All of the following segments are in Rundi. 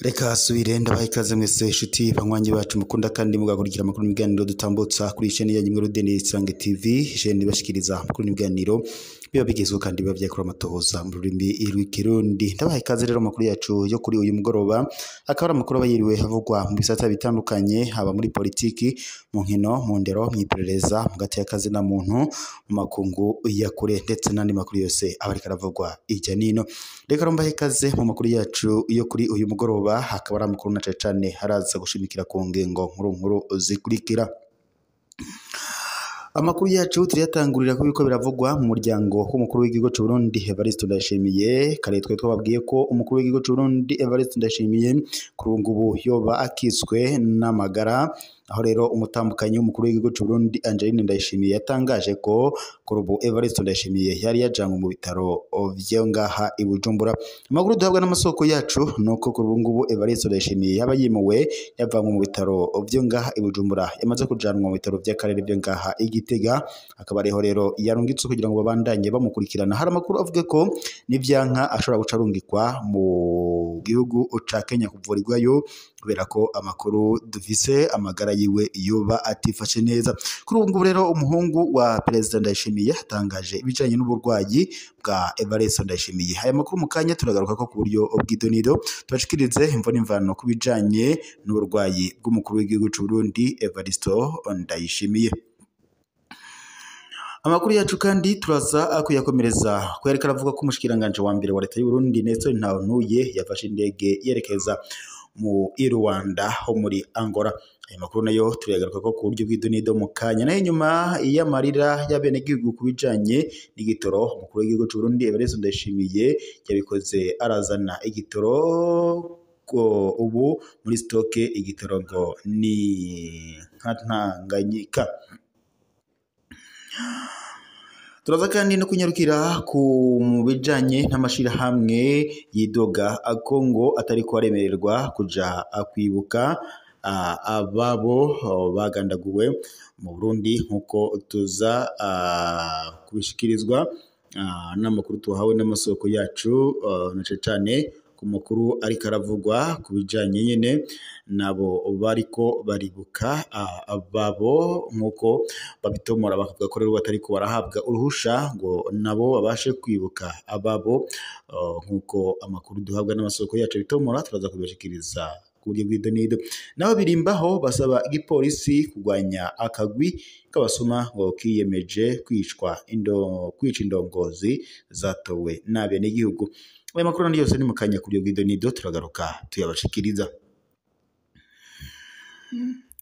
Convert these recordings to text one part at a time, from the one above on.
Reka subire ndabaha ikaze mwese inshuti banywanyi bacu mukunda kandi mugakurikira amakuru n'ibiganiro dutambutsa kuri chaîne yanyu Rudende Isange TV, chaîne ibashikiriza amakuru n'ibiganiro biba bigezweho kandi biba vyakora amatohoza mu rurimi rw'ikirundi. Ndabaha ikaze rero amakuru yacu yo kuri uyu mugoroba, akaba ari amakuru aba yiriwe havugwa mu bisata bitandukanye, haba muri politiki, mu nkino, mu ndero, mw'iperereza, mu gateka na muntu, mu makungu ya kure ndetse n'andi makuru yose aba ariko aravugwa hirya n'ino. Reka rero mbahe ikaze mu makuru yacu yo kuri uyu mugoroba, hakaba ari amakuru na cane cane haraza gushimikira ku ngingo nkuru nkuru zikurikira. Amakuru yacu turiyatangurira ko biriko biravugwa mu muryango w'umukuru w'igihugu c'u Burundi Evariste Ndayishimiye. Kare twe twababwiye ko umukuru w'igihugu c'u Burundi Evariste Ndayishimiye kuri ubu ngubu yoba akitswe n'amagara, aho rero umutambukanyi w'umukuru w'igihugu c'u Burundi Angeline Ndayishimiye yatangaje ko kuri ubu Evariste Ndayishimiye yari yajanywe mu bitaro vyo ngaha i Bujumbura. Amakuru duhabwa n'amasoko yacu nuko kuri ubu ngubu Evariste Ndayishimiye yaba yimuwe yavanywe mu bitaro vyo ngaha i Bujumbura, yamaze kujanwa mu bitaro vy'akarere vyo ngaha i Gitega, akaba ariho rero yarungitswe kugira ngo babandanye bamukurikirana. Hari amakuru avuga ko n'ivyanka ashobora guca arungikwa mu gihugu ca Kenya kuvurirwayo, kubera ko amakuru dufise amagara yiwe yoba atifashe neza. Kuri ubu ngubu rero umuhungu wa Perezida Ndayishimiye yatangaje ibijanye n'uburwayi bwa Evariste Ndayishimiye. Aya makuru mu kanya turagaruka ko ku buryo bw'idonido tubashikirize imvo n'imvano ku bijanye n'uburwayi bw'umukuru w'igihugu c'u Burundi Evariste Ndayishimiye. Amakuru yacu kandi turaza kuyakomereza ko yariko aravuga ko umushikiranganje wa mbere wa leta y'u Burundi Nestor Ntahontuye yafashe indege yerekeza mu Rwanda ho muri Angola. Aya makuru nayo turayagaruka ko ku buryo bw'idonido mu kanya. Nayo nyuma y'amarira y'abenegihugu ku bijanye n'igitoro, umukuru w'igihugu c'u Burundi Evariste Ndayishimiye yabikoze arazana igitoro ko ubu muri stoke igitoro ngo ni nka Ntanganyika. Turaza kandi no kunyarukira ku bijanye n'amashirahamwe yidoga Kongo atariko aremererwa kuja kwibuka ababo bagandaguwe mu Burundi, nkuko tuza kubishikirizwa n'amakuru tuhawe n'amasoko yacu, na cane cane ku makuru ariko aravugwa ku bijanye nyene nabo bariko baribuka ababo, nkuko babitomora bakavuga ko rero batariko barahabwa uruhusha ngo nabo babashe kwibuka ababo, nkuko amakuru duhabwa n'amasoko yacu bitomora. Turaza kubashikiriza ku buryo bw'idonido. Naho birimbaho basaba igipolisi kurwanya akagwi k'abasuma ngo kiyemeje kwica indongozi zatowe n'abenegihugu. Aya makuru n'andi yose ni mu kanya ku buryo bw'idonido turagaruka tuyabashikiriza.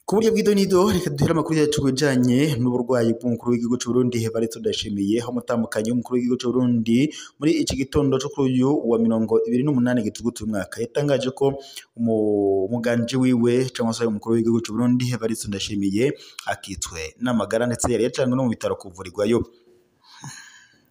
Ku buryo bw'idonido reka duhere amakuru yacu ku bijanye n'uburwayi bw'umukuru w'igihugu c'u Burundi Evariste Ndayishimiye, aho umutambukanyi w'umukuru w'igihugu c'u Burundi muri iki gitondo co kuri uyu wa 28 Gitugutu umwaka yatangaje ko umuganji wiwe cyangwa se umukuru w'igihugu c'u Burundi Evariste Ndayishimiye akitswe n'amagara ndetse yari yajanywe no mu bitaro kuvurirwayo.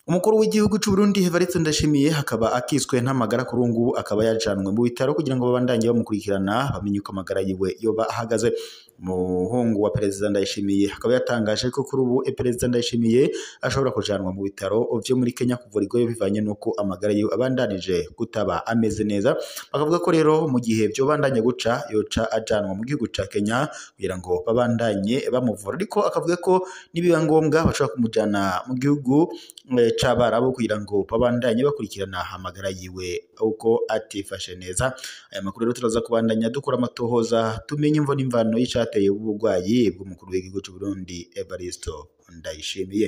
Umukuru w'igihugu c'u Burundi Evariste Ndayishimiye akaba akitswe n'amagara kuri ubu ngubu, akaba yajanwe mu bitaro kugira ngo babandanye bamukurikirana bamenye uko amagara yiwe yoba ahagaze. Umuhungu wa Perezida Ndayishimiye akaba yatangaje ko kuri ubu Perezida Ndayishimiye ashobora kujanwa mu bitaro vyo muri Kenya kuvurirwayo bivanye n'uko amagara yiwe abandanije kutaba ameze neza. Bakavuga ko rero mu gihe vyobandanye guca yoca ajanwa mu gihugu ca Kenya kugira ngo babandanye bamuvura, ariko akavuga ko nibiba ngombwa bashobora kumujana mu gihugu c'abarabu kugira ngo babandanye bakurikirana amagara yiwe uko atifashe neza. Aya makuru rero turaza kubandanya dukora amatohoza tumenye imvo n'imvano y'icateye uburwayi bw'umukuru w'igihugu c'u Burundi Evariste Ndayishimiye.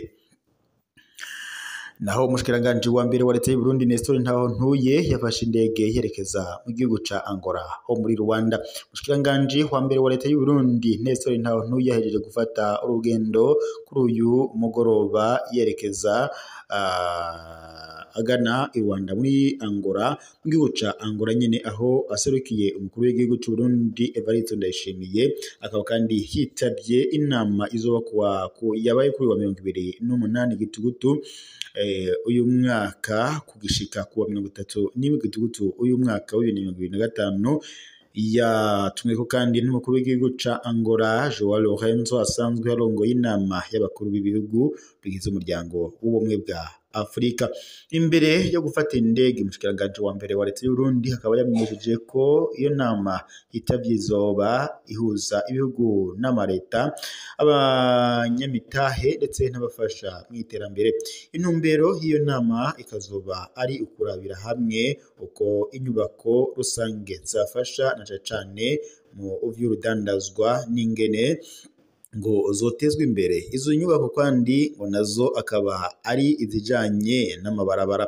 Naho umushikiranganje wa mbere wa leta y'u Burundi Nestor Ntahontuye yafashe indege yerekeza mu gihugu ca Angola ho muri Rwanda. Umushikiranganje wa mbere wa leta y'u Burundi Nestor Ntahontuye yahejeje gufata urugendo kuri uyu mugoroba yerekeza agana i Rwanda muri Angola, mu gihugu ca Angola nyene aho aserukiye umukuru w'igihugu c'u Burundi Evariste Ndayishimiye, akaba kandi hitavye inama izoba yabaye kuri wa 28 Gitugutu uyu mwaka kugishika kuwa 31 Gitugutu uyu mwaka wa 2025. Yatumweko kandi n'umukuru w'igihugu ca Angola Joao Lorenzo asanzwe arongoye inama y'abakuru b'ibihugu bigize umuryango w'ubumwe bwa Afrika. Imbere yo gufata indege, umushikiranganji wa mbere wa leta y'u Burundi akaba yamenyesheje ko iyo nama yitavye izoba ihuza ibihugu n'amareta, abanyamitahe ndetse n'abafasha mu iterambere. Intumbero y'iyo nama ikazoba ari ukurabira hamwe uko inyubako rusange zafasha na cane cane mu vy'urudandazwa n'ingene ngo zotezwe imbere. Izo nyubako kandi ngo nazo akaba ari izijanye n'amabarabara,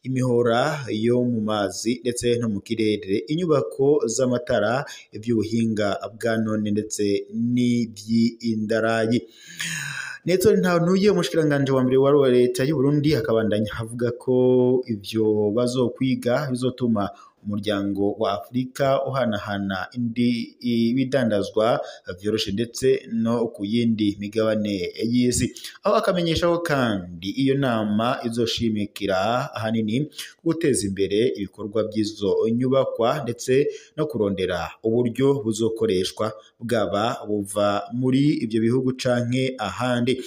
imihora yo mu mazi ndetse no mu kirere, inyubako z'amatara, ivy'ubuhinga bwa none ndetse n'ivy'indarayi. Neto Ntawantuye, umushikiranganji wa mbere wa leta y'u Burundi, akabandanya avuga ko ivyo bazokwiga bizotuma umuryango wa Afrika uhanahana indi ibidandazwa vyoroshe ndetse no ku yindi migabane y'isi. Aho akamenyesha ko kandi iyo nama izoshimikira ahanini guteza imbere ibikorwa by'izo nyubakwa ndetse no kurondera uburyo buzokoreshwa bwaba buva muri ivyo bihugu canke ahandi.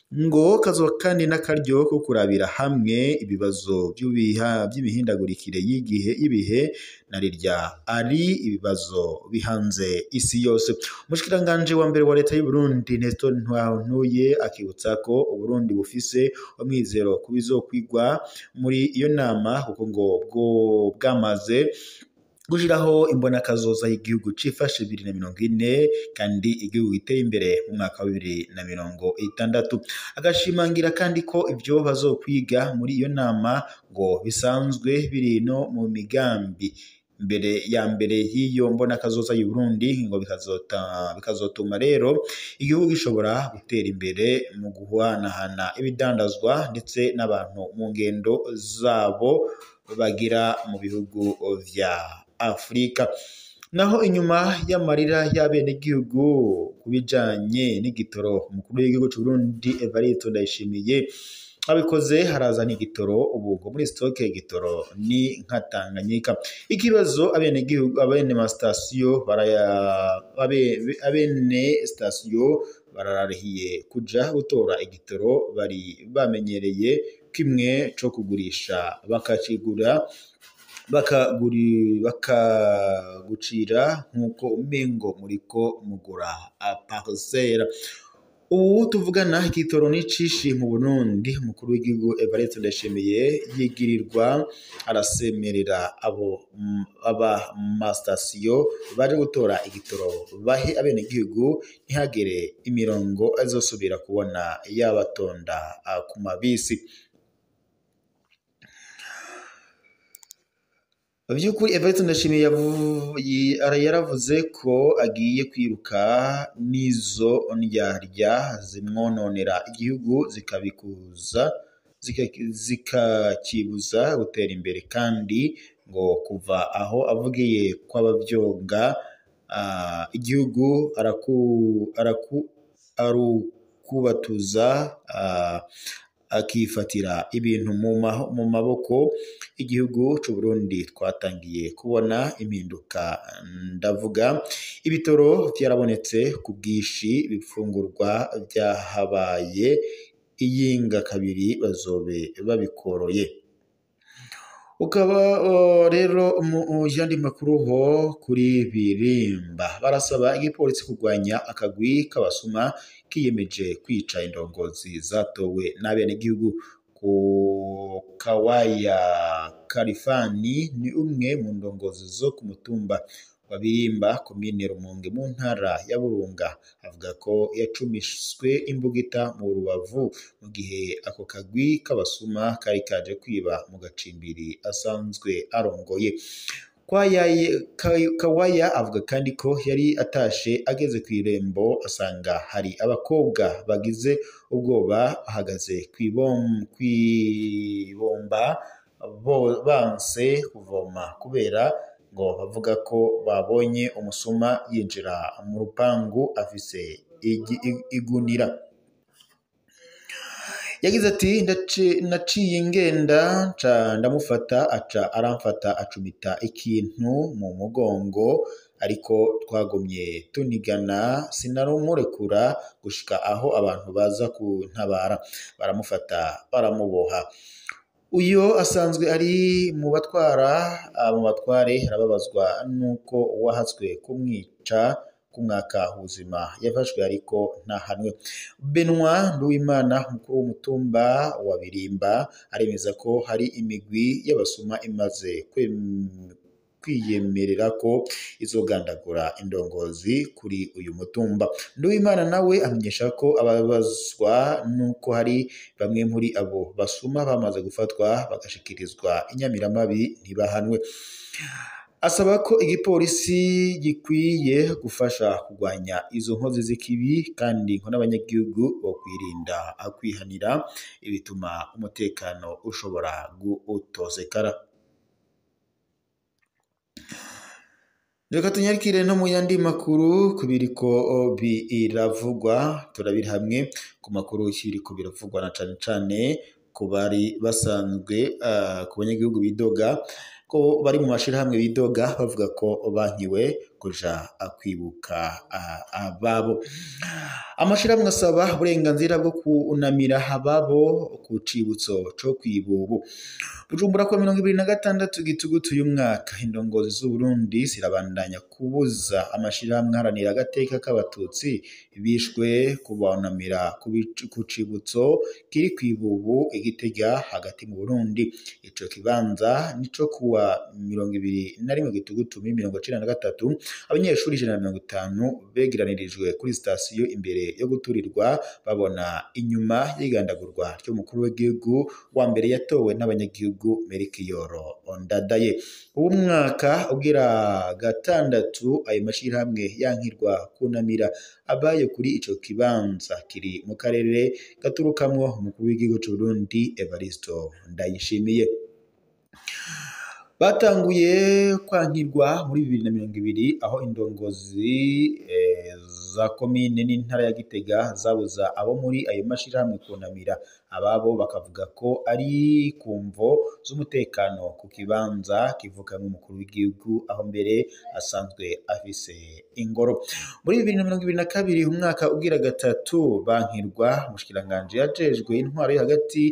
Ngo kazoba kandi n'akaryo ko kurabira hamwe ibibazo by'imihindagurikire y'igihe y'ibihe na rirya ari ibibazo bihanze isi yose. Umushikiranganji wa mbere wa leta y'u Burundi Nestor Ntawuntuye akibutsa ko Uburundi bufise umwizero ku bizokwigwa muri iyo nama, kuko ngo bwo bwamaze gushiraho imbonakazoza y'igihugu cifashe 2040 kandi igihugu giteye imbere mu mwaka wa 2060. Agashimangira kandi ko ivyo bazokwiga muri iyo nama ngo bisanzwe biri no mu migambi mbere ya mbere y'iyo mbonakazoza y'u Burundi, ngo bikazotuma rero igihugu gishobora gutera imbere mu guhanahana ibidandazwa ndetse n'abantu mu ngendo zabo bagira mu bihugu vya Afrika. Naho inyuma y'amarira y'abenegihugu kubijanye n'igitoro, umukuru w'igihugu c'u Burundi Evariste Ndayishimiye abikoze harazana igitoro, ubu ngo muri stoke igitoro ni nka Tanganyika. Ikibazo abenegihugu, abene ma station abene station barararihiye kuja gutora igitoro bari bamenyereye kimwe co kugurisha bakakigura bakagucira nkuko umengo muriko mugura parcelle. Ubu tuvugana igitoro n'icishi mu Burundi. Umukuru w'igihugu Evariste Ndayishimiye yigirirwa arasemerera abo aba masitasiyo baje gutora igitoro bahe abenegihugu, ntihagere imirongo azosubira kubona yabatonda ku mabisi. Vy'ukuri Evariste Ndayishimiye yaravuze ko agiye kwiruka n'izo ndyarya zimwononera igihugu zikakibuza gutera imbere, kandi ngo kuva aho avugiye kw'abavyonga igihugu arukubatuza akifatira ibintu mu maboko. Igihugu c'u Burundi twatangiye kubona impinduka, ndavuga ibitoro vyarabonetse ku bwinshi, ibifungurwa vyahabaye iyinga kabiri bazobe babikoroye. Ukaba rero mu yandi makuru ho kuri Birimba barasaba igipolisi kurwanya akagwi k'abasuma kiyemeje kwica indongozi zatowe n'abenegihugu. Ku Kawaya Kalifani ni umwe mu ndongozi zo ku mutumba wa Birimba, komine Rumonge mu ntara ya Burunga, avuga ko yacumiswe imbugita mu rubavu mu gihe ako kagwi k'abasuma kari kaje kwiba mu gacimbiri asanzwe arongoye. Kawaya avuga kandi ko yari atashe ageze ku irembo asanga hari abakobwa bagize ubwoba bahagaze kw'ibomba banse kuvoma kubera ngo bavuga ko babonye umusuma yinjira mu rupangu afise igunira. Yagize ati naciye ngenda nca ndamufata, aca aramfata acumita ikintu mu mugongo, ariko twagumye tunigana, sinarumurekura gushika aho abantu baza kuntabara, baramufata baramuboha. Uyo asanzwe ari mu batwara mu batware arababazwa nuko wahatswe kumwica kumwaka ubuzima yafashwe ariko ntahanwe. Benoit Nduwimana, umukuru w'umutumba wa Birimba, aremeza ko hari imigwi y'abasuma imaze kwiyemerera ko izogandagura indongozi kuri uyu mutumba. Nduwimana nawe amenyesha ko ababazwa nuko hari bamwe muri abo basuma bamaze gufatwa bagashikirizwa inyamiramabi ntibahanwe. Asaba ko igipolisi gikwiye gufasha kurwanya izo nkozi z'ikibi, kandi ngo n'abanyagihugu bo kwirinda kwihanira ibituma umutekano ushobora gutosekara. Reka tunyarukire no mu yandi makuru ku biriko biravugwa, turabiri hamwe ku makuru y'ibiriko biravugwa na cane cane ku bari basanzwe ku banyagihugu bidoga ko bari mu mashirahamwe bidoga bavuga ko bankiwe kuja kwibuka ababo. Amashirahamwe asaba uburenganzira bwo kunamira ababo ku cibutso co kwibubu. Bujumbura kuwa 2026 Gitugutu uyu mwaka, indongozi z'Uburundi zirabandanya kubuza amashirahamwe aharanira agateka k'abatutsi bishwe kubonamira ku cibutso kiri kwibubu i Gitega hagati mu Burundi. Ico kibanza nico kuwa 21 Gitugutu 1993 abanyeshuri 150 begeranirijwe kuri sitasiyo imbere yo guturirwa babona inyuma y'igandagurwa ry'umukuru w'igihugu wa mbere yatowe n'abanyagihugu Melchior Ndadaye. Uwo mwaka ugira gatandatu ayo mashirahamwe yankirwa kunamira abayo kuri ico kibanza kiri mu karere gaturukamwo umukuru w'igihugu c'Uburundi Evaristo Ndayishimiye. Batanguye kwankirwa muri 2020 aho indongozi za komine n'intara ya Gitega zabuza abo muri ayo mashirahamwe kunamira ababo, bakavuga ko ari kumvo z'umutekano ku kibanza kivukamwo umukuru w'igihugu aho mbere asanzwe afise ingoro. Muri 2022 umwaka ugira gatatu bankirwa, umushikiranganji yajejwe intwaro yo hagati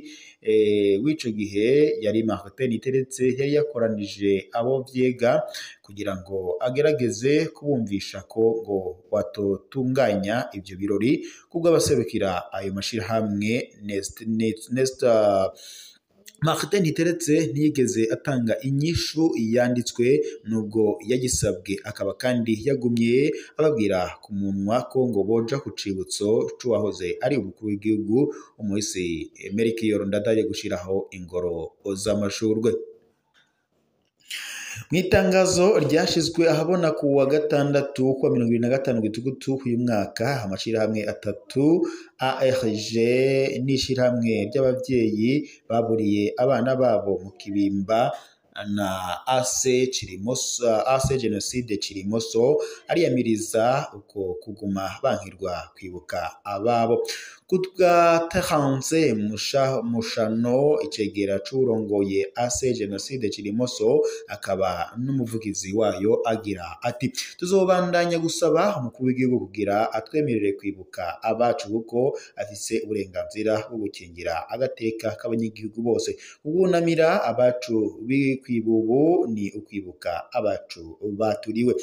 w'ico gihe yari Martin Iteretse yari yakoranije abo vyega kugira ngo agerageze kubumvisha ko ngo batotunganya ivyo birori kubwo abaserukira ayo mashirahamwe Nesta Martin Iteretse ntiyigeze atanga inyishu yanditswe nubwo yagisabwe, akaba kandi yagumye ababwira ku munwa ko ngo boja ku cibutso c'uwahoze ari umukuru w'igihugu umuhisi Melchior Ndadaye gushiraho ingoro z'amashurwe. Mw'itangazo ryashizwe ahabona ku wa gatandatu kuwa 2025 Gitugutu uyu mwaka, amashirahamwe atatu ARG n'ishirahamwe ry'abavyeyi baburiye abana babo mu Kibimba na AC Cirimoso, AC Genocide Cirimoso ariyamiriza uko kuguma bankirwa kwibuka ababo. Kubwa Terence Mushano, icegera c'uwurongoye AC Genocide Cirimoso akaba n'umuvugizi wayo, agira ati: tuzobandanya gusaba umukuru w'igihugu kugira atwemerere kwibuka abacu kuko afise uburenganzira bwo gukingira agateka k'abanyagihugu bose. Kugunamira abacu kwibubu ni ukwibuka abacu baturiwe.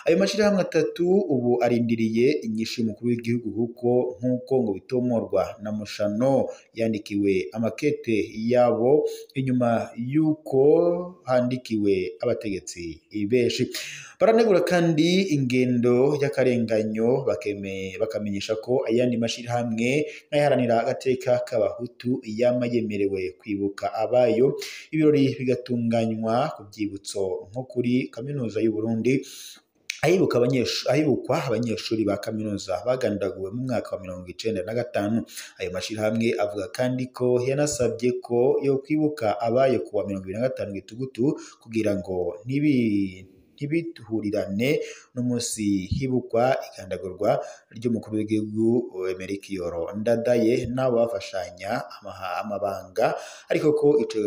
Ayo mashirahamwe atatu ubu arindiriye inyishu y'umukuru w'igihugu kuko nk'uko ngo bitomorwa na Mushano yandikiwe amakete yabo inyuma y'uko handikiwe abategetsi benshi. Baranegura kandi ingendo y'akarenganyo, bakamenyesha ko ayandi mashirahamwe nk'ayaharanira agateka k'abahutu yama yemerewe kwibuka abayo, ibirori bigatunganywa ku vyibutso nko kuri kaminuza y'u Burundi ahibukwa abanyeshuri ba kaminuza bagandaguwe mu mwaka wa 1995. Ayo mashirahamwe avuga kandi ko yanasabye ko yo kwibuka abayo kuwa 2025 Gitugutu kugira ngo ntibihurirane n'umunsi hibukwa igandagurwa ry'umukuru w'igihugu Melchior Ndadaye n'abo bafashanya amabanga, ariko ko ico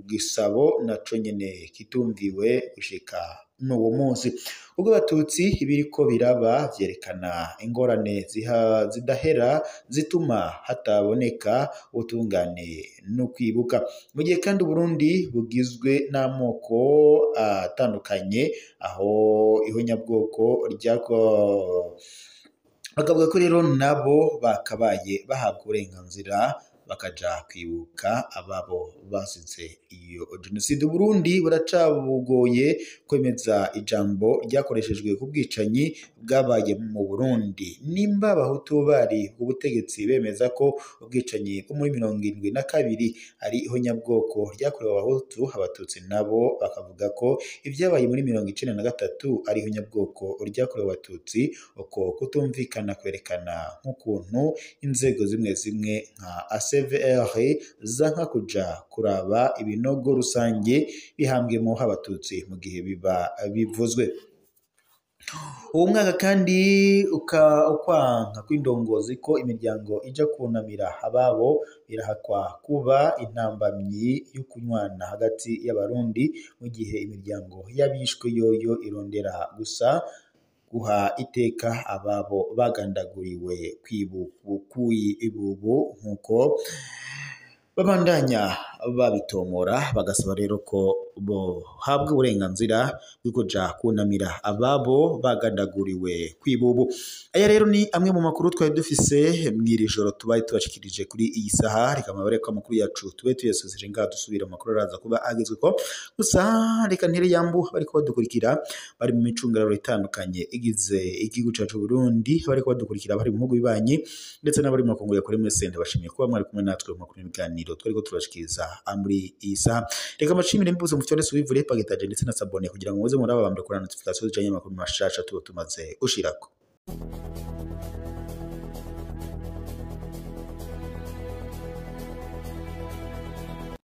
gisabo naco nyene kitumviwe gushika n'uwo munsi. Ubwo abatutsi ibiriko biraba vyerekana ingorane zidahera zituma hataboneka ubutungane no kwibuka. Mu gihe kandi Burundi bugizwe n'amoko atandukanye, aho ihonyabwoko ryako bakavuga ko rero nabo bakabaye bahabwa uburenganzira bakaja kwibuka ababo basize iyo jenoside. Burundi buracabugoye kwemeza ijambo ryakoreshejwe ku bwicanyi bwabaye mu Burundi. Nimba abahutu bari ku butegetsi bemeza ko ubwicanyi bwo muri 72 ari ihonyabwoko ryakorewe abahutu, abatutsi nabo bakavuga ko ibyabaye muri 93 ari ihonyabwoko ryakorewe abatutsi. Uko kutumvikana kwerekana nk'ukuntu inzego zimwe zimwe nka ACVR zanka kuja kuraba ibinogo rusange bihambwemo abatutsi mu gihe biba bivuzwe. Uwo mwaka kandi ukwanka kw'indongozi ko imiryango ija kunamira ababo birahakwa kuba intambamyi yo kunywana hagati y'abarundi, mu gihe imiryango y'abishwe yoyo irondera gusa guha iteka ababo bagandaguriwe kwibubu, nkuko babandanya babitomora, bagasaba rero ko bohabwa uburenganzira bwo kuja kunamira ababo bagandaguriwe kwibubu. Aya rero ni amwe mu makuru twari dufise mw'iri joro tubaye tubashikirije kuri iyi saha. Reka mabare ko amakuru yacu tube tuyasozeje ngaha, dusubira mu makuru araza kuba agezweko. Gusa reka ntere yambu bariko badukurikira bari mu micungararo itandukanye igize igihugu cacu Burundi, bariko badukurikira bari mu bihugu bibanyi ndetse n'abari mu makungu ya kure, mwese ndabashimiye kuba mwari kumwe natwe mu makuru n'ibiganiro twariko turashikiriza muri iyi saha. Reka mbashimire mbuze mufite suivre pagetaje ndetse na sabone kugira ngo muze muraba bambere kuri notification zijanye amakuru mashasha tuba tumaze gushirako.